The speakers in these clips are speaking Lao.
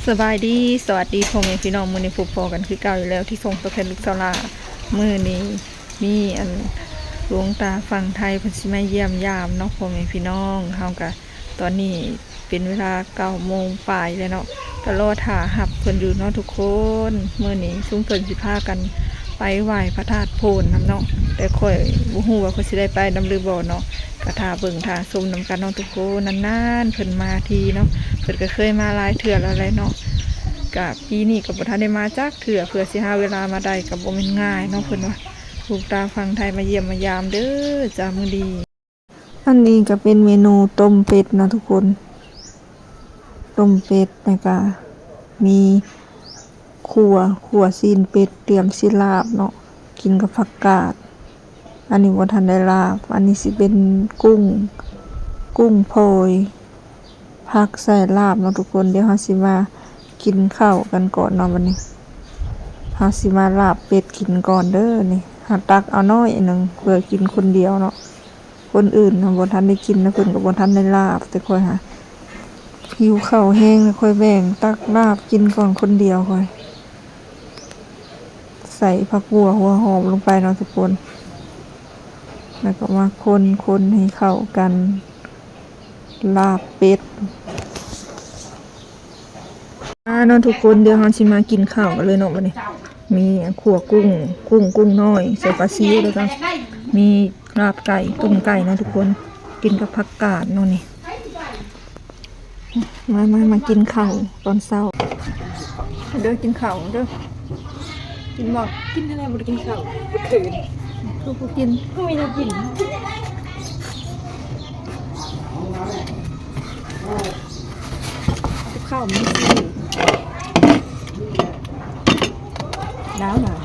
ສະບາຍດີ ສະຫວັດດີພໍ່ແມ່ພີ່ນ້ອງ ມື້ນີ້ພົບພໍ້ກັນຄືເກົ່າອີກແລ້ວ ທີ່ຊ່ອງຕົວແທນລູກສາວຫຼ້າ. ມື້ນີ້ມີອັນ ຫຼວງຕາຝັ່ງໄທເພິ່ນຊິມາຢ້ຽມຢາມເນາະ ພໍ່ແມ່ພີ່ນ້ອງ. ເຮົາກະ ຕອນນີ້ເປັນເວລາເກົ້າໂມງປາຍແລ້ວເນາະ ກະລໍຖ້າຮັບເພິ່ນຢູ່ເນາະທຸກຄົນ. ມື້ນີ້ຊຸມເພິ່ນຊິພາກັນໄປໄຫວ້ພະທາດໂພນນຳເນາະ ແຕ່ຂ້ອຍບໍ່ຮູ້ວ່າຂ້ອຍຊິໄດ້ໄປນຳຫຼືບໍ່ເນາະ ກະຖ້າເບິ່ງຖ້າຊົມນຳກັນເນາະທຸກຄົນ. ນານໆເພິ່ນມາທີເນາະ ເພິ່ນກະເຄີຍມາຫຼາຍເທື່ອແລ້ວແຫຼະເນາະ ກະປີນີ້ກະບໍ່ທັນໄດ້ມາຈັກເທື່ອ ເພື່ອຊິຫາເວລາມາໄດ້ກະບໍ່ແມ່ນງ່າຍເນາະ. ເພິ່ນວ່າ ຫຼວງຕາຝັ່ງໄທມາຢ້ຽມມາຢາມເດີຈ້າມື້ນີ້. ອັນນີ້ກະເປັນເມນູຕົ້ມເປັດເນາະທຸກຄົນ ຕົ້ມເປັດ ແລ້ວກະມີຂົ້ວ ຂົ້ວຊີ້ນເປັດ ຕຽມຊິລາບເນາະ ກິນກັບຜັກກາດ. ອັນນີ້ບໍ່ທັນໄດ້ລາບ ອັນນີ້ຊິເປັນກຸ້ງ ກຸ້ງຝອຍ ຜັກໃສ່ລາບເນາະທຸກຄົນ. ດຽວເຮົາຊິມາກິນເຂົ້າກັນກ່ອນເນາະ ບັດນີ້ເຮົາຊິມາລາບເປັດກິນກ່ອນເດີ. ນີ້ເຮົາຕັກເອົາໜ້ອຍໜຶ່ງເພື່ອກິນຄົນດຽວເນາະ ຄົນອື່ນນະບໍ່ທັນໄດ້ກິນນະ ເພິ່ນກະບໍ່ທັນໄດ້ລາບ ແຕ່ຂ້ອຍຫາຫິວເຂົ້າແຮງ ແລ້ວຂ້ອຍແບ່ງຕັກລາບກິນກ່ອນຄົນດຽວຂ້ອຍ. ໃສ່ຜັກບົ່ວຫົວຫອມລົງໄປເນາະທຸກຄົນ ແລ້ວກະມາຄົນໆໃຫ້ເຂົ້າກັນ ລາບເປັດ. ມາເນາະທຸກຄົນ ດຽວເຮົາຊິມາກິນເຂົ້າກັນເລີຍເນາະບັດນີ້. ມີຂົ້ວກຸ້ງ ກຸ້ງ ກຸ້ງນ້ອຍ ໃສ່ປາຊິວ ແລ້ວກະມີລາບໄກ່ ຕົ້ມໄກ່ເນາະທຸກຄົນ ກິນກັບຜັກກາດເນາະນີ້. ມາ ມາ ມາກິນເຂົ້າຕອນເຊົ້າເດີ ກິນເຂົ້າເດີ. ກິນບໍ່? ກິນຫັ້ນແຫຼະ ບໍ່ໄດ້ກິນເຂົ້າ ເຂີນ ຄືບໍ່ກິນ ຄືມີແນວກິນ. ກັບເຂົ້າມັນຊິໜາວໜາວ.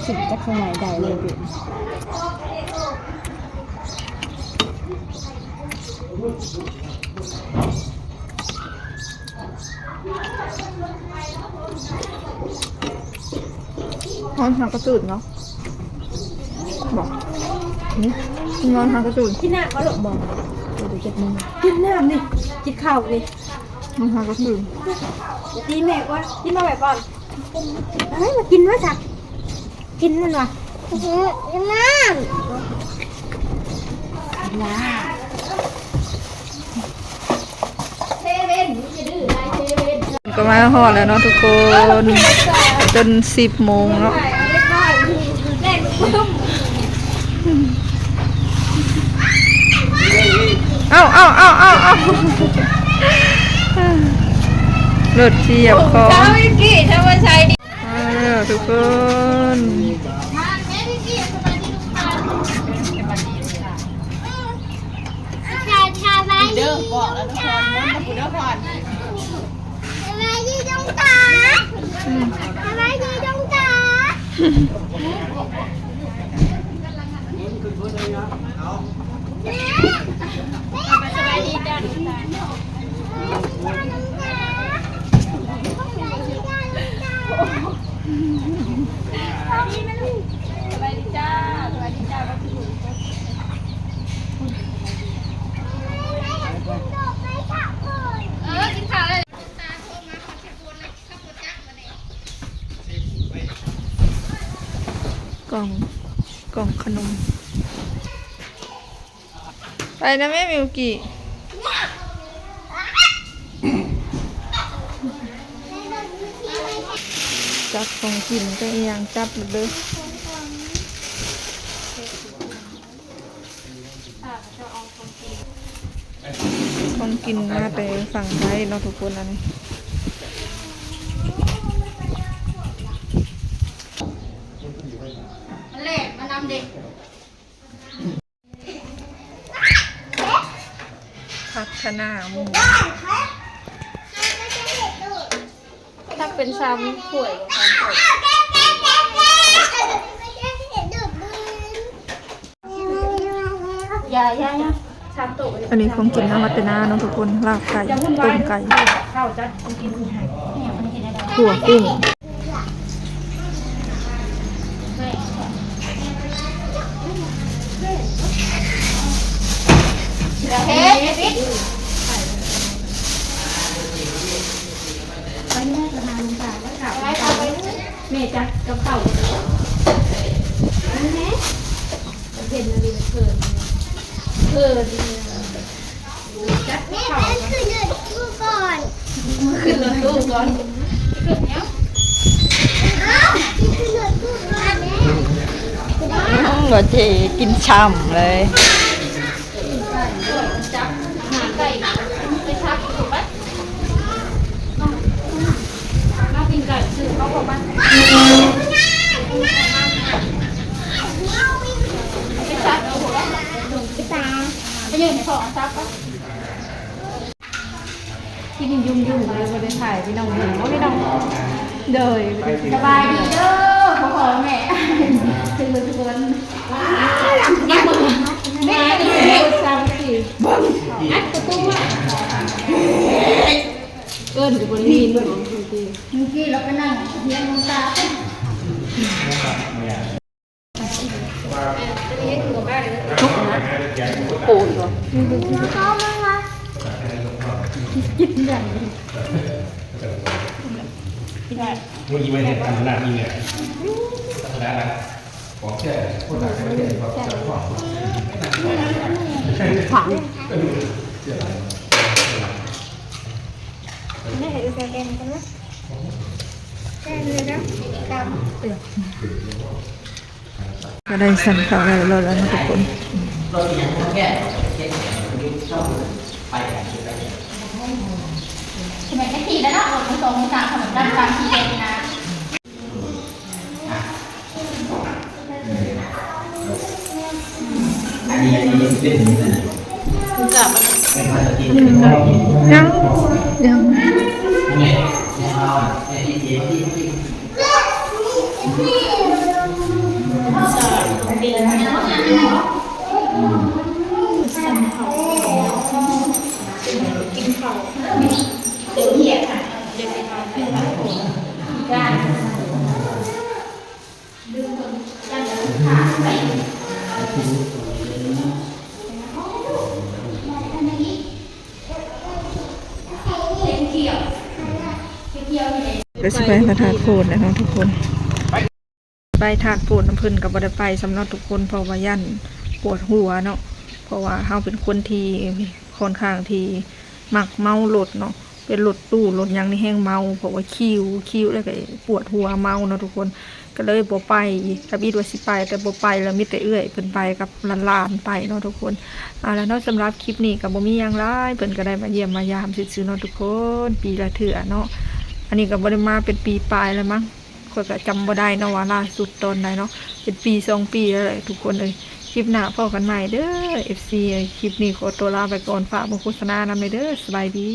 ຊິຈັກສະໄໝໄດ້ເລີຍ. ຮ້ອນຫາກະຈືດເນາະ ບໍ່ ນີ້ ຮ້ອນຫາກະຈືດ. ກິນນ້ຳບໍ່ລູກ? ບໍ່ ເດີ ເຈັດໂມງ ກິນນ້ຳນີ້ ກິນເຂົ້ານີ້ ຮ້ອນຫາກະຈືດ. ຢ່າຕີແມ່ກວ່າ ກິນມາໄວ້ກ່ອນ ເອີຍ ມາກິນມາຊະ. ກິນມັນວະ ກິນນ້ຳ ກິນນ້ຳ. ກະມາຮອດແລ້ວເນາະທຸກຄົນ ຈົນສິບໂມງເນາະ. ເອົາ ເອົາ ເອົາ ເອົາ ເອົາ ລົດສຽບຂອງ ເຈົ້າອີກ ເຈົ້າວ່າໃສ່ ເອີ ທຸກຄົນ ສະບາຍດີ ສະບາຍດີ ອືມ ສະບາຍດີ ສະບາຍດີ ສະບາຍດີ ສະບາຍດີ ສະບາຍດີ ສະບາຍດີ ສະບາຍດີ ສະບາຍດີ ສະບາຍດີ ສະບາຍດີ ສະບາຍดี กล่อง กล่องขนม ไปนะแม่มิวกิ จับของกินก็อีหยังจับเด้อ ของกินมาแต่ฝั่งไทยเนาะทุกคน อันนี้ แหลกมานำเด็ก พัฒนาหมู่ ตักเป็นชามถ้วยบ่ ชามถ้วย อย่า อย่า อย่า ชามโต๊ะ อันนี้ของกินนำมาแต่นาเนาะทุกคน ลาบไก่ ต้มไก่ ข้าวจัดของกิน ขั่วกุ้ง ໄປແມ່ໄປຫາຫຼວງຕາ ໄປຫາຫຼວງຕາ ແມ່ຈັດກັບເຂົ້າ ແມ່ ເຫັນອັນນີ້ເພີນ ເພີນ ຈັດກັບເຂົ້າ ແມ່ຂຶ້ນລົດຕູ້ກ່ອນ ຂຶ້ນລົດຕູ້ກ່ອນ ຂຶ້ນແລ້ວ ອ້າວ ຂຶ້ນລົດຕູ້ກ່ອນແມ່ ອືມ ວ່າເຈກິນຊ່ຳເລີຍ. ກິນຫຍຸ້ມໆ ກໍເລີຍບໍ່ໄດ້ຖ່າຍພີ່ນ້ອງເຫັນບໍ່ພີ່ນ້ອງ ໂດຍ ສະບາຍດີເດີພໍ່ແມ່ ທຸກຄົນ ແມ່ ແມ່ ສາມ ສີ່ ເບິ່ງ ອັດປະຕູ ເອີ້ນກໍບໍ່ໄດ້ຍິນ ເມື່ອກີ້ລາວໄປນັ່ງຮຽງນ້ຳຕາ. ກໍໄດ້ສັ່ງເຂົ້າໄດ້ແລ້ວເນາະທຸກຄົນ ສະໄໝຕະກີ້ແລ້ວເນາະ ລົດສອງສາມ ດັນຕາມທີ່ເຫັນນະ. ອັນນີ້ ອັນນີ້ເປັນ ຍັງ ຍັງ ກິນເຂົ້າ ເດຍວເຮັດ ເດຍວເຮັດ ເປັນການ ກໍຊິໄປພະທາດໂພນແລ້ວເນາະທຸກຄົນ ໄປທາດໂພນນຳເພິ່ນກໍບໍ່ໄດ້ໄປຊ້ຳເນາະທຸກຄົນ ເພາະວ່າຢ້ານປວດຫົວເນາະ ເພາະວ່າເຮົາເປັນຄົນທີ່ຄ່ອນຂ້າງທີ່ມັກເມົາລົດເນາະ ເປັນລົດຕູ້ລົດຫຍັງນີ້ແຮ່ງເມົາ ເພາະວ່າຄິວ ຄິວແລ້ວກໍປວດຫົວເມົາເນາະທຸກຄົນ ກໍເລີຍບໍ່ໄປ ທຳອິດວ່າຊິໄປ ແຕ່ບໍ່ໄປ ແລ້ວມີແຕ່ເອື້ອຍເພິ່ນໄປກັບຫຼານໆໄປເນາະທຸກຄົນ. ເອົາລະເນາະ ສຳລັບຄລິບນີ້ກໍບໍ່ມີຫຍັງຫຼາຍ ເພິ່ນກໍໄດ້ມາຢ້ຽມມາຢາມຊື່ໆເນາະທຸກຄົນ ປີລະເທື່ອເນາະ ອັນນີ້ກໍບໍ່ໄດ້ມາເປັນປີປາຍແລ້ວມັງ ຂ້ອຍກໍຈຳບໍ່ໄດ້ເນາະວ່າລ່າສຸດຕອນໃດເນາະ ເປັນປີສອງປີແລ້ວແຫຼະທຸກຄົນເອີຍ. ຄລິບໜ້າພໍ້ກັນໃໝ່ເດີ ເອັຟຊີ ຄລິບນີ້ຂໍຕົວລາໄປກ່ອນ ຝາກເບິ່ງໂຄສະນານຳແດ່ເດີ ສະບາຍດີ.